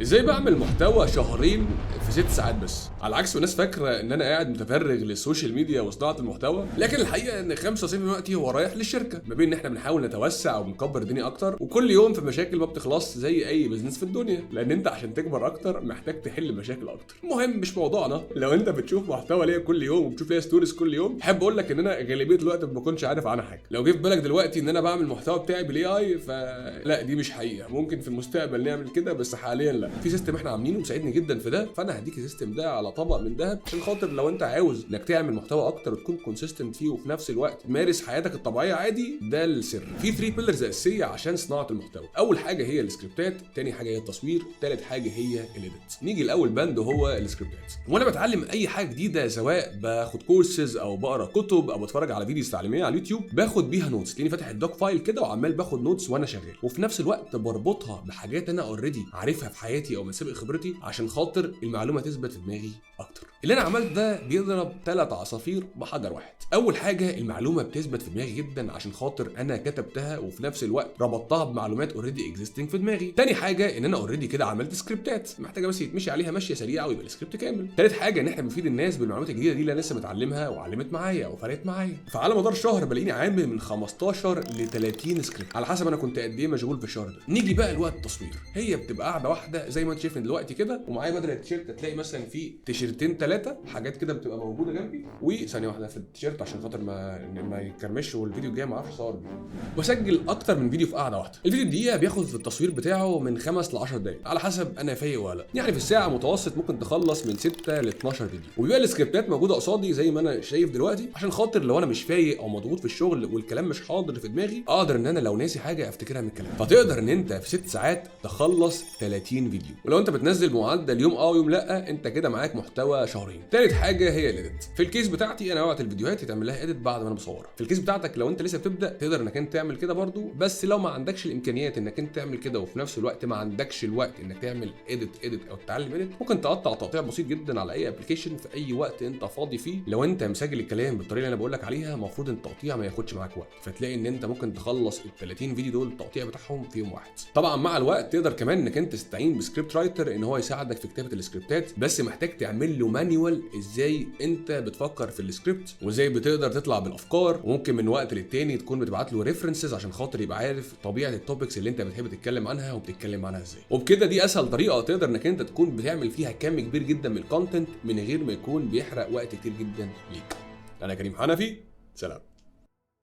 ازاي بعمل محتوى شهرين في 6 ساعات بس؟ على عكس الناس فاكره ان انا قاعد متفرغ لل social media وصناعة المحتوى، لكن الحقيقة ان 95% من وقتي هو رايح للشركه، ما بين ان احنا بنحاول نتوسع وبنكبر الدنيا اكتر، وكل يوم في مشاكل ما بتخلصش زي اي business في الدنيا، لان انت عشان تكبر اكتر محتاج تحل مشاكل اكتر. المهم مش موضوعنا. لو انت بتشوف محتوى ليا كل يوم وبتشوف ليا stories كل يوم، احب اقول لك ان انا غالبية الوقت ما بكونش عارف عنها حاجه. لو جه في بالك دلوقتي ان انا بعمل المحتوى بتاعي بال AI، فلا، دي مش حقيقه. ممكن في المستقبل نعمل كده، بس حاليا لا. في system احنا عاملينه مساعدني جدا في ده، فانا هديك ال system ده على طبق من ذهب، عشان خاطر لو انت عاوز انك تعمل محتوى اكتر وتكون consistent فيه وفي نفس الوقت تمارس حياتك الطبيعية عادي. ده السر. في 3 pillars اساسية عشان صناعة المحتوى: اول حاجة هي السكريبتات، تاني حاجة هي التصوير، تالت حاجة هي ال edit. نيجي لاول بند وهو السكريبتات. وانا بتعلم اي حاجة جديده، سواء باخد كورسز او بقرا كتب او بتفرج على videos تعليمية على اليوتيوب، باخد بيها notes. تلاقيني فاتح ال doc file كده وعمال باخد notes وانا شغال، وفي نفس الوقت بربطها بحاجات انا already عارفها في حياتي او من سابق خبرتي، عشان خاطر المعلومة تثبت في دماغي اكتر. اللي انا عملت ده بيضرب 3 عصافير بحجر واحد. اول حاجه، المعلومة بتثبت في دماغي جدا عشان خاطر انا كتبتها وفي نفس الوقت ربطتها بمعلومات already existing في دماغي. تاني حاجه، ان انا already كده عملت سكريبتات محتاجه بس يتمشي عليها مشيه سريعة ويبقى السكريبت كامل. تالت حاجه، ان احنا بنفيد الناس بالمعلومات الجديدة دي اللي انا لسه متعلمها وعلمت معايا وفرقت معايا. فعلى مدار شهر بلاقيني عامل من 15 ل 30 سكريبت على حسب انا كنت قد ايه مشغول في الشهر ده. نيجي بقى لوقت التصوير. هي بتبقى قاعدة واحدة زي ما انت شايفني دلوقتي كده، ومعايا بدل التيشيرت تلاقي مثلا في تيشيرتين ثلاثه، حاجات كده بتبقى موجودة جنبي. وثانيه واحده، في التيشيرت عشان خاطر ما يكرمش، والفيديو الجاي ما اعرفش اصور بيه. بسجل اكتر من فيديو في قعدة واحده. الفيديو الدقيقة بياخد في التصوير بتاعه من 5 ل 10 دقائق على حسب انا فايق ولا لا. يعني في الساعة متوسط ممكن تخلص من 6 ل 12 فيديو، وبيبقى السكريبتات موجودة قصادي زي ما انا شايف دلوقتي، عشان خاطر لو انا مش فايق او مضغوط في الشغل والكلام مش حاضر في دماغي، اقدر ان انا لو ناسي حاجة افتكرها من الكلام. فتقدر ان انت في 6 ساعات تخلص 30 فيديو، ولو انت بتنزل بمعدل يوم اه ويوم لا، انت كده معاك محتوى شهرين. تالت حاجة هي ال edit. في ال case بتاعتي انا ببعت الفيديوهات يتعمل لها edit بعد ما انا بصورها. في ال case بتاعتك لو انت لسه بتبدا، تقدر انك انت تعمل كده برضو، بس لو ما عندكش الامكانيات انك انت تعمل كده وفي نفس الوقت ما عندكش الوقت انك تعمل edit edit او تتعلم edit، ممكن تقطع تقطيع بسيط جدا على اي application في اي وقت انت فاضي فيه. لو انت مسجل الكلام بالطريقة اللي انا بقول لك عليها، المفروض ان التقطيع ما ياخدش معاك وقت، فتلاقي ان انت ممكن تخلص ال 30 فيديو دول التقطيع بتاعهم في يوم واحد. طبعا مع الوقت تقدر كمان انك انت تستعين ب script writer ان هو يساعدك في كتابه السكريبتات، بس محتاج تعمل له manual ازاي انت بتفكر في السكريبت وازاي بتقدر تطلع بالافكار، وممكن من وقت للتاني تكون بتبعت له references عشان خاطر يبقى عارف طبيعة ال topics اللي انت بتحب تتكلم عنها وبتتكلم عنها ازاي. وبكده دي اسهل طريقه تقدر انك انت تكون بتعمل فيها كم كبير جدا من ال content من غير ما يكون بيحرق وقت كتير جدا ليك. انا كريم حنفي، سلام.